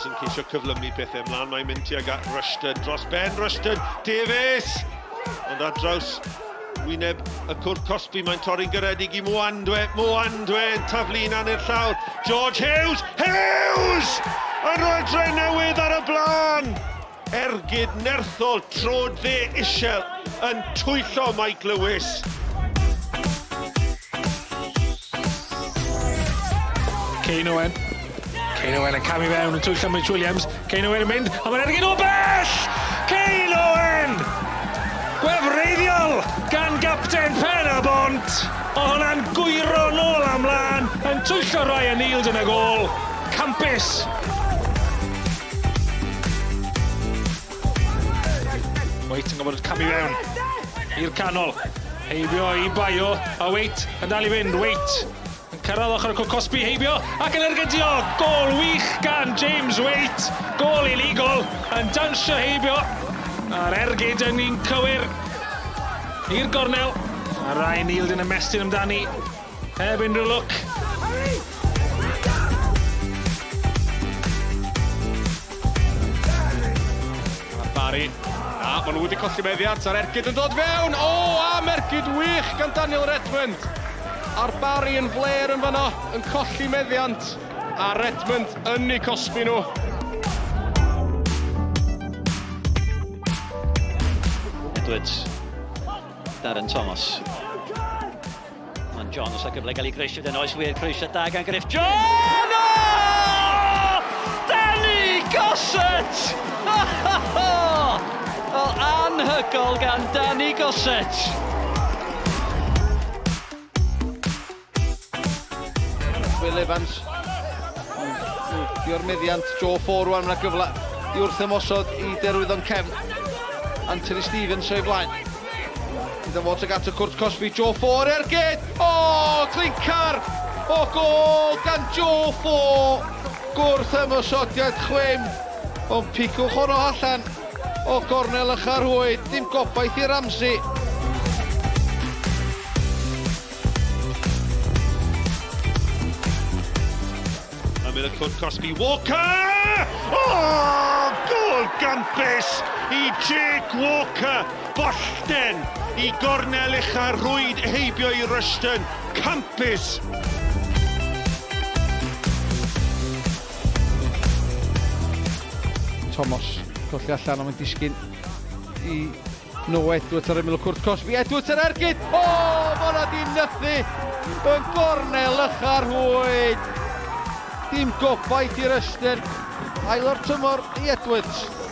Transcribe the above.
Davies yn ceisio cyflymu pethau ymlaen. Mae'n mynd tuag at Rushton. Dros ben Rushton. Davies! Ond ar draws wyneb y cwrt cosbi, mae'n torri'n garedig i Mwandwe. Mwandwe yn taflu unan i'r llawr. George Hughes! Hughes! Yn rhoi dre newydd ar y blaen! Ergyd nerthol trod dde isel yn twyllo Mike Lewis. Kane Owen. Kane Owen yn camu fewn yn twyllo Mitch Williams. Kane Owen yn mynd, a mae'n ergyd o bell! Kane Owen! Gwefreiddiol gan gapten Pen y Bont! O hwnna'n gwyro nôl a mlaen, yn twyllo Ryan Neild yn y gôl. Campus! Waite yn gorfod camu fewn i'r canol. Heibio i Bayo, a Waite yn dal i fynd. Waite yn cyrraedd ochr y cwrt cosbi, heibio ac yn ergydio. Gôl wych gan James Waite. Gôl unigol yn dawnsio heibio. A'r ergyd yn un cywir i'r gornel. A Ryan Neild yn ymestyn amdani. Heb unrhyw lwc. Mae Barry. Na, maen nhw wedi colli meddiant a'r ergyd yn dod fewn. O, am ergyd wych gan Daniel Redmond. A'r Barry yn fler yn fanno, yn colli meddiant. A Redmond yn eu cosbi nhw. Edwards. Darren Thomas. Mae'n John os gyfle gael ei groesio den oes wir croesio da gan Griff John! Oh! Danny Gossett! O, anhygol gan Danny Gossett! Will Evans. Dio'r meddiant Joe Ford rwan, mae'n gyfle i wrth ymosod i derwyddon cefn. Anthony Stevens o'i flaen. Iddo fo tuag at y cwrt cosbi, Joe Ford ergyd! O, oh, clincar! O gol gan Joe Ford! Gwrth ymosodiad chwim. Ond picwch ono allan o gornel y charhwyd. Dim gobaith i Ramsey. Ymyl y cwrt cosbi, Walker! Oh, gol gampus i Jake Walker! Bollten i gornel ucha rwyd heibio i Rushton. Campus! Thomas, colli allan ond mae'n disgyn i No Edwards ar ymyl y cwrt cosbi. Edwards yr ergyd! O, oh, mae hwnna di nythu yn gornel ycha'r hwyd. Dim gobaith i'r ystyr. Ail o'r tymor i Edwards.